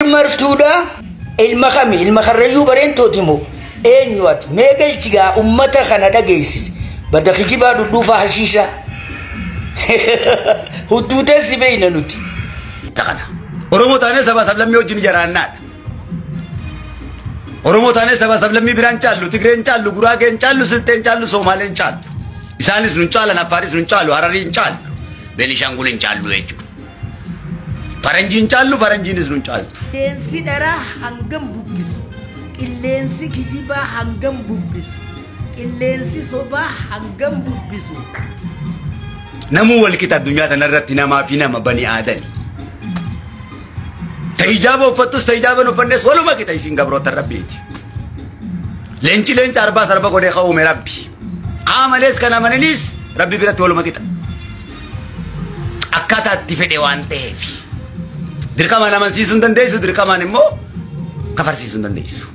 Martuudha ilma kami ilma karrayyuu bareentooti moo eenyu ati mee galchigaa ummata kana dhageessise bada kijibaa dhudhuufaa hashiishaa hudduutee si beeyna nuti. Kana. Oromoo taanee sabaa sablammii wajjin jiraannaadha. Oromoo taanee sabaa sablammii biraan caallu, Tigreen caallu, Guraageen caallu, Silteen caallu, Soomaaleen caallu. Isaanis nun caalan, Affaaris nun caalu, Harariin caallu, Beenishaangul hin caallu jechuudha. Faranjiin caallu, faranjiinis nun caaltu. Qilleensi dharaa hangam bubbisu, qilleensi kijibaa hangam bubbisu, qilleensi sobaa hangam bubbisu. Namuu wal qixa addunyaa tanarratti namaa fi nama bani aadani. Ta hijaaba uffattus ta hijaaba hin uffannes waluma qixa isin gabroota rabbiiti. Leenci leenca arbaa sarba godhee ka uume rabbi. Kaa malees kan amananis rabbi biratti waluma qixa. Akkaataa itti fedhe waan ta'eef. Dirqamaan amansiisuu hin dandeessu, dirqamaan immoo kafarsiisuu hin dandeessu.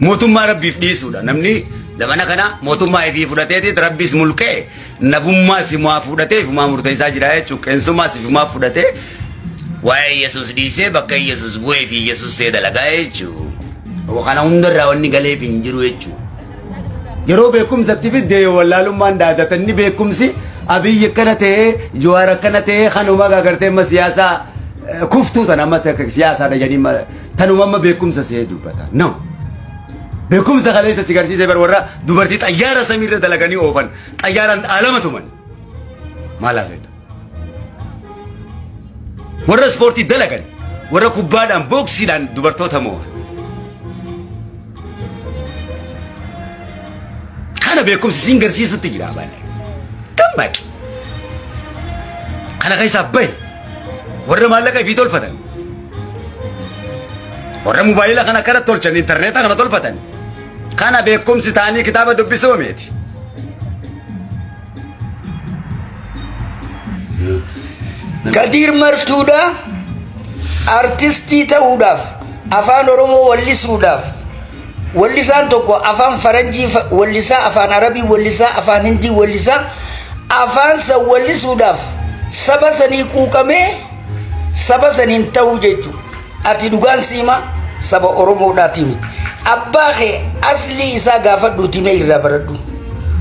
Mootummaa rabbiif dhiisuudha. Namni zamana kana mootummaa ifii fudhateeti rabbis mulqee nabummaa simaa fudhatee ifumaa murteessaa jira jechuudha. Qeensummaa ifumaa fudhatee waa'ee Yesuus dhiisee bakka Yesuus bu'ee fi Yesuus see dalagaa jechuudha. Kana hundarraa wanni galeef hin jiru jechuudha. Yeroo beekumsa itti fidde wallaalummaan dhaadatanni beekumsi Abiyyi akkana ta'ee Jawaar akkana ta'ee kanuma agartee amma siyaasaa kuftuu tan amma siyaasaadha jedhanii tanuma amma beekumsa see dubbata. No. Beekumsa kaleessa si garsiisee bar warra dubartii xayyaara samiirra dalaganii oofan xayyaaraan alama tuman. Maal haasofta? Warra ispoortii dalagan warra kubbaadhaan booksiidhaan dubartoota moo'an. Kana beekumsi siin garsiisutti jira baay'ee. Dammaqi. Kana keessaa bahi. Warra maallaqa ifii tolfatan. Warra mobaayila kana akkana tolchan intarneeta kana tolfatan. Kana beekumsi ta'anii kitaaba dubbisuu miti. Kadiir Martuudha artistii ta'uudhaaf afaan Oromoo wallisuudhaaf wallisaan tokko afaan Faranjii wallisaa afaan Arabii wallisaa afaan Hindii wallisaa afaan san wallisuudhaaf saba sanii quuqamee saba saniin ta'uu jechuudha. Ati dhugaan siima saba Oromoodhaati miti. Abbaa kee aslii isaa gaafadhuuti mee irraa baradhu.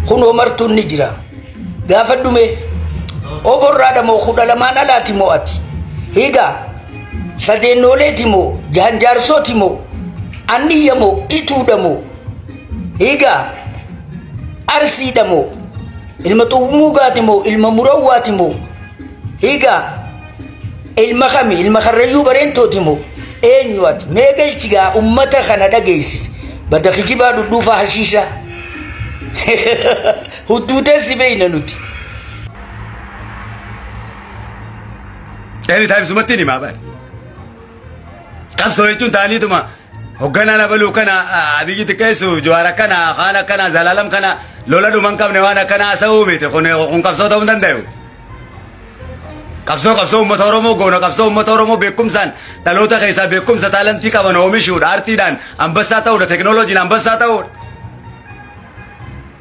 Kunoo martuun ni jira. Gaafadhu mee. Oborraadha moo 12 alaati moo ati? Hiigaa sadeennooleeti moo jahanjaarsooti moo anniyya moo ituudha moo hiigaa arsiidha moo ilma xumuugaati moo ilma murawwaati moo hiigaa ilma kami ilma karrayyuu bareentooti moo eenyu ati mee galchigaa ummata kana dhageessise bada kijibaa dhudhuufaa hashiishaa hudduutee si beeyna nuti. Anytime sumatti ni maabari. Qabsoo jechuun ta'aniituma hoogganaan abaluu kana Abiyyi xiqqeessu Jawaar akkana kaan akkana Zalaalam kana lola dhuma hin qabne waan akkana haasa'uu miti kun qabsoo ta'uu hin danda'u. Qabsoo qabsoo uummata Oromoo goona qabsoo uummata Oromoo beekumsaan dhaloota keessaa beekumsa taalantii qaban oomishuudha aartiidhaan ambassaa ta'uudha teekinooloojiin ambassaa ta'uudha.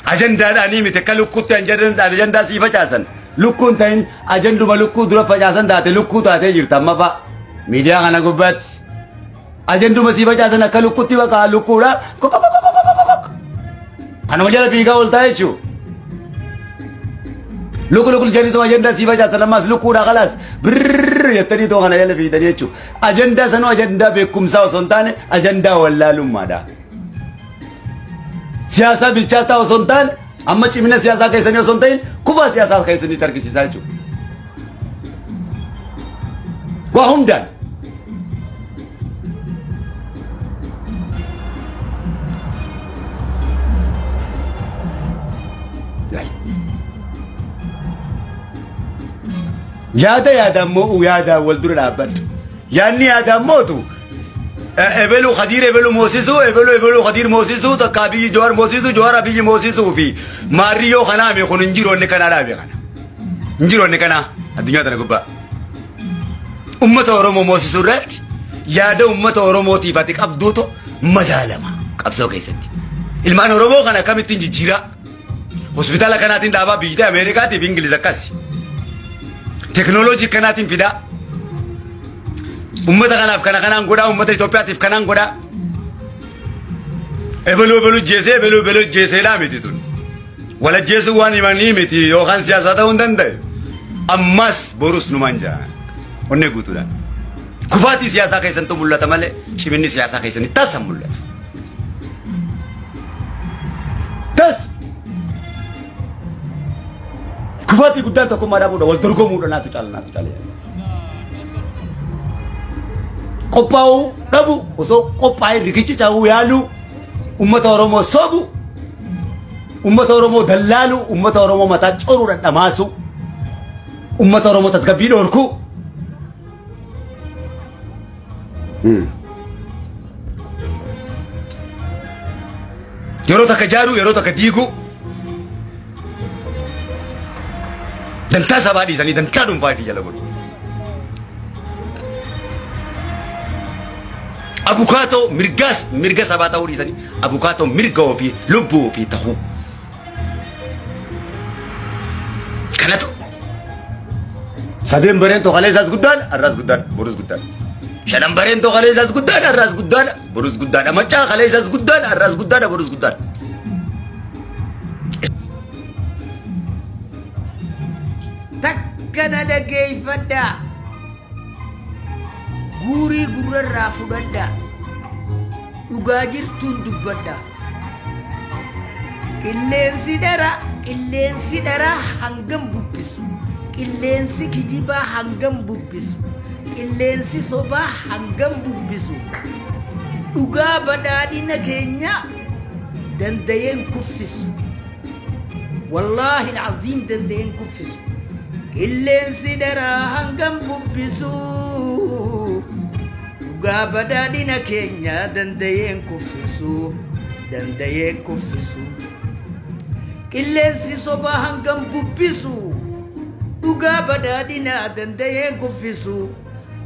Ajandaadhaanii miti akka lukkuutti ajandaa sii facaasan. Lukkuun ta'in ajanduma lukkuu dura facaasan taate lukkuu taatee jirta amma fa'a. Miidiyaa kana gubbaatti. Ajanduma sii facaasan akka lukkuutti baqa lukkuudha. Kanuma jala fiigaa ooltaa jechuudha. Lukku lukku jedhanii ajandaa sii facaasan ammas lukkuudha kalaas birrrr jettanii too kana jala fiiganii jechuudha. Ajandaa sanuu ajandaa beekumsaa osoo hin taane ajandaa wallaalummaadha. Siyaasaa bilchaataa osoo hin taane amma cimina siyaasaa keessanii osoo hin ta'in kufaa siyaasaa keessanii argisiisaa jechuudha. Waa hundaan. Yaada yaadaan moo'u yaadaan wal dura dhaabbadhu. Yaadni yaadaan mootu ebelu Khadiir ebelu moosisuu ebelu ebelu Khadiir moosisuu takka Abiyyi Jawaar moosisuu Jawaar Abiyyi moosisuu fi maarriyyoo kanaa mi kun hin jiru inni kanaa dhaabe kana. Hin jiru inni kanaa addunyaa tana gubbaa. Uummata Oromoo moosisuu irratti yaada uummata Oromootiif ati qabduutu madaalama qabsoo keessatti. Ilmaan Oromoo kana akkamittiin jijjiiraa? Hospitaala kanaatiin dhaabaa biyya Ameerikaatiif Ingiliz akkasi. Teknooloojii kanaatiin fidaa. Uummata kanaaf kana kanaan godhaa, uummata Itoophiyaatiif kanaan godhaa. Ebeluu ebeluu jeesee ebeluu ebeluu jeeseedhaa miti tun. Walajjeesuu waan himanii miti yookaan siyaasaa ta'uu hin danda'e. Ammas borus numaan jaa. Onnee guutuudhaan. Kufaatii siyaasaa keessantu mul'ata malee ciminni siyaasaa keessanii tasa mul'atu. Tasa. Kufaatii guddaan tokkummaa dhabuudha wal dorgomuudha naatu caala naatu caala. Qophaa'uu dhabu osoo qophaa'ee riqichi caa'uu yaaluu uummata Oromoo sobu uummata Oromoo dallaalu uummata Oromoo mataa coruudhaan dhamaasu uummata Oromoo tasgabbii dhorku. Yeroo takka jaaruu yeroo takka diiguu dantaa sabaa dhiisanii dantaa dhuunfaa fi jala godhu. Abukaatoo mirgaas mirga sabaa ta'uu dhiisanii abukaatoo mirga ofii lubbuu ofii ta'uu. Kanatu sadeen bareen tokalee isaas guddaadha har'aas guddaadha borus guddaadha. Shanan bareen tokalee isaas guddaadha har'aas guddaadha borus guddaadha. Macaa kalee isaas guddaadha har'aas guddaadha borus guddaadha. Takka na dhageeffadhaa. Guurii gurrarraa fudhadhaa. Dhugaa jirtuun dubbadhaa. Qilleensi dharaa hangam bubbisu. Qilleensi kijibaa hangam bubbisu. Qilleensi sobaa hangam bubbisu. Dhugaa badhaadhina keenya danda'een kuffisu. Wallaahi al'aziim danda'een kuffisu. Qilleensi dharaa hangam bubbisu. Dhugaa badhaadhina keenya danda'een kuffisu. Danda'een kuffisu. Qilleensi sobaa hangam bubbisu. Dhugaa badhaadhinaa danda'een kuffisu.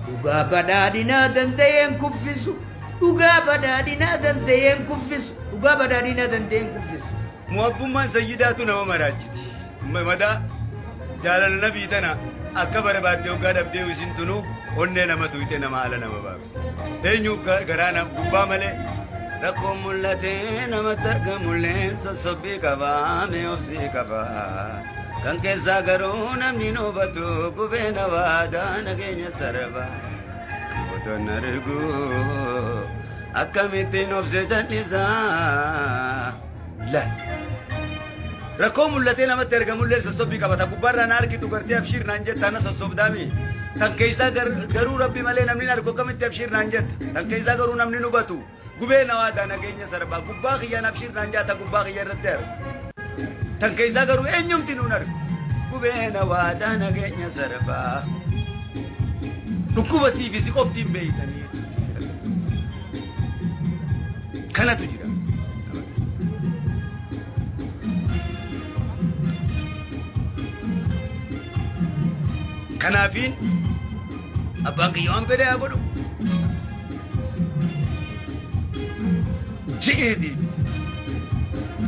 Dhugaa badhaadhinaa danda'een kuffisu. Dhugaa badhaadhinaa danda'een kuffisu. Dhugaa badhaadhinaa danda'een kuffisu. Muwabbummaan sayyidaatu nama maraachiti. Madaa jaalala nabii tana akka barbaadde hoggaa dhabdee isin tunu onnee nama tuyte nama ala nama baafte. Eenyu garaa nama gubbaa malee rakkoon mul'atee namatti argamullee sossobbii qabaa mee obsii qabaa. Kan keessaa garuu namni nu hubatu gubee na waadaa nageenya sarba. Otoon argu akkamittiin obsee jallisaa. Laal. Rakkoo mul'atee namatti argamullee sossobbii qabata. Gubbaarraa na argitu gartee abshiir naan jetta ana sossobdaami. Tan keessaa garuu rabbi malee namni argu akkamitti abshiir naan jetta. Tan keessaa garuu namni nu hubatu. Gubee na waadaa nageenya sarbaa. Gubbaa kiyyaan abshiir naan jaata gubbaa kiyya irratti argu. Tan keessaa garuu eenyumti nuun argu. Gubee na waadaa nageenya sarbaa. Dhukkuba siif si qoftiin beeytanii kanatu jira. Kanaafiin abbaan kiyya waan fedhe haa godhu. Ji'ee deebise.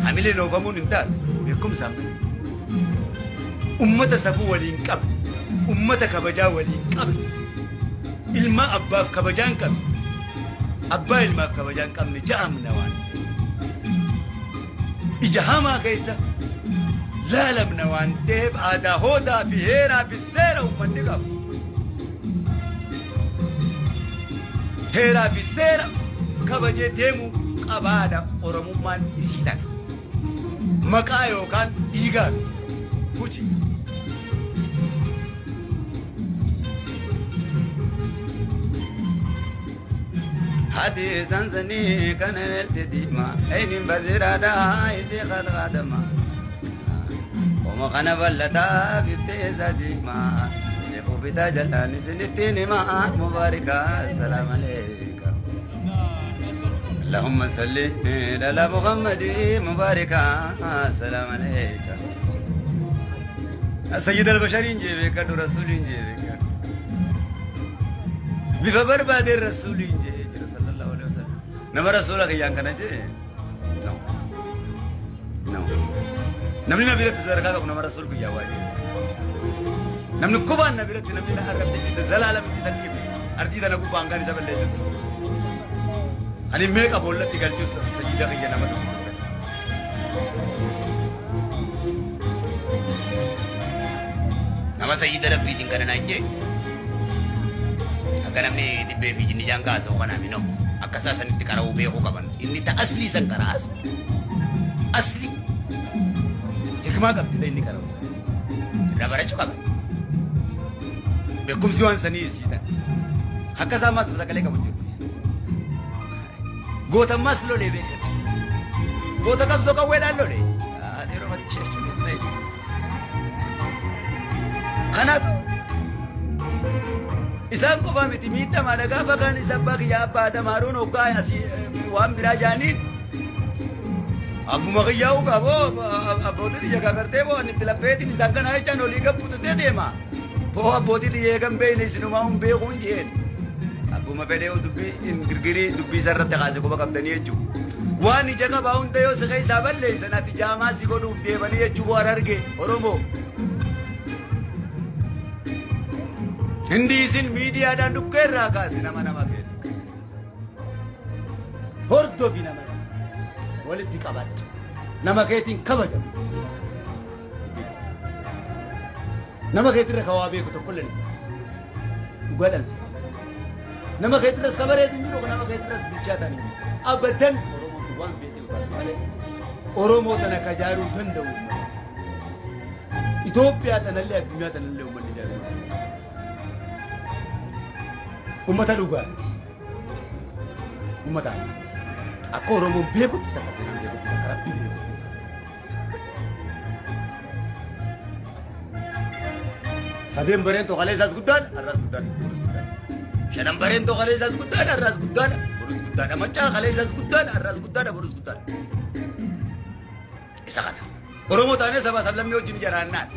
Hamileen oofamuun hin taatu beekumsaan malee. Uummata safuu waliin qabu. Uummata kabajaa waliin qabu. Ilma abbaaf kabajaa hin qabne. Abbaa ilmaaf kabajaa hin qabne ja'amna waan ta'eef. Ija hamaa keessa laalamna waan ta'eef aadaa hoodaa fi heeraa fi seera uummanni qabu. Heeraa fi seera kabajee deemuu qabaadha Oromummaan isii tana. Maqaa yookaan dhiigaa fi hojii. Hadi sansanii kana elti diimaa eenyuun basiraadhaa isii khadkhadama. Oma kana bal'ataa biftee isaa diimaa jeequu bitaa jalaan isinittiin himaa mubaarika salaam aleeka. Allahumma salli ala Muhammadi mubaarika salaam aleeka. Sayyid al-Bashariin jee beekadhu Rasuuliin jee beekadhu. Bifa barbaadeen Rasuuliin jee jira sallallahu alaihi wasallam. Nama Rasuula kiyyaan kana jee? No. No. Namni na biratti sadarkaa qabu nama Rasuul kiyyaa waa jee. Namni kubaan na biratti namni na arrabse jette zalaalamitti san dhiibne. Ardii tana gubbaan kan isa balleessitu. Ani meeqa boollatti galchuus sayyida kiyya nama tokko. Nama sayyida rabbiitiin kana naan jee. Akka namni dhibbee fi jinni jaan kaasa'u kanaaf hin oolu. Akka isaa sanitti qara'uu beekuu qaban. Inni ta aslii san qara asli. Asli. Hikmaa qabdi ta'e inni qara'u. Irraa barachuu qaban. Beekumsi waan sanii isiidha. Akka isaa maas sagalee qabu jiru. Gootammaas lolee beekan. Goota qabsoo qawweedhaan lolee. Yeroo matti Kanaatu isaan qofaa miti miidhamaadha gaafa kaan isa abbaa kiyya abbaa Adamaaruun hoggaa asii waan biraa jaaniin abbuma kiyyaa'uu qaboo abbootii xiyya kakartee boo ani itti laffeetiin isaan kana jechaan olii gabbututee deema. Boo abbootii xiyya eegan beekne isinumaa hin beekuun jeen. Abbuma fedhee dubbii girgirii dubbii isarratti kaase quba qabdanii jechuudha. Waan ija qabaa hunda yoo si keessaa balleessan ati jaamaa si godhuuf deemanii jechuu boo Harargee Oromoo. Hindi isin miidiyaadhaan dhukkee irraa kaase nama nama keessa. Hordofi nama walitti qabadhu. Nama keetiin kabajamu. Nama keetirra ka waa beeku tokko illee dhugaadhaan. Nama keetirras kabareetu hin jiru nama keetirras bilchaataan hin jiru. Abadan Oromoon waan beekee malee Oromoo tana ka jaaruu danda'u. Itoophiyaa tanallee addunyaa tanallee uummanni jaaruu. Ummata dhugaa. Ummata akka Oromoon beekutti isa seenaan beekutti akka Rabbi beekutti. Sadeen bareen toqalee isaas guddaadha har'aas guddaadha borus guddaadha. Shanan bareen toqalee isaas guddaadha har'aas guddaadha borus guddaadha. Maccaa qalee isaas guddaadha har'aas guddaadha borus guddaadha. Isa kana. Oromoo taanee saba sablammii wajjin jiraannaan.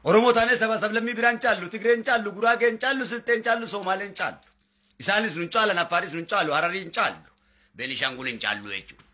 Oromoo taanee saba sablammii biraan caallu, Tigreen caallu, Guraageen caallu, Silteen caallu, Somaaleen caallu. Isaanis nun caalan, Affaaris nun caalu, Harariin caallu, Beenishaangul hin caallu jechuudha.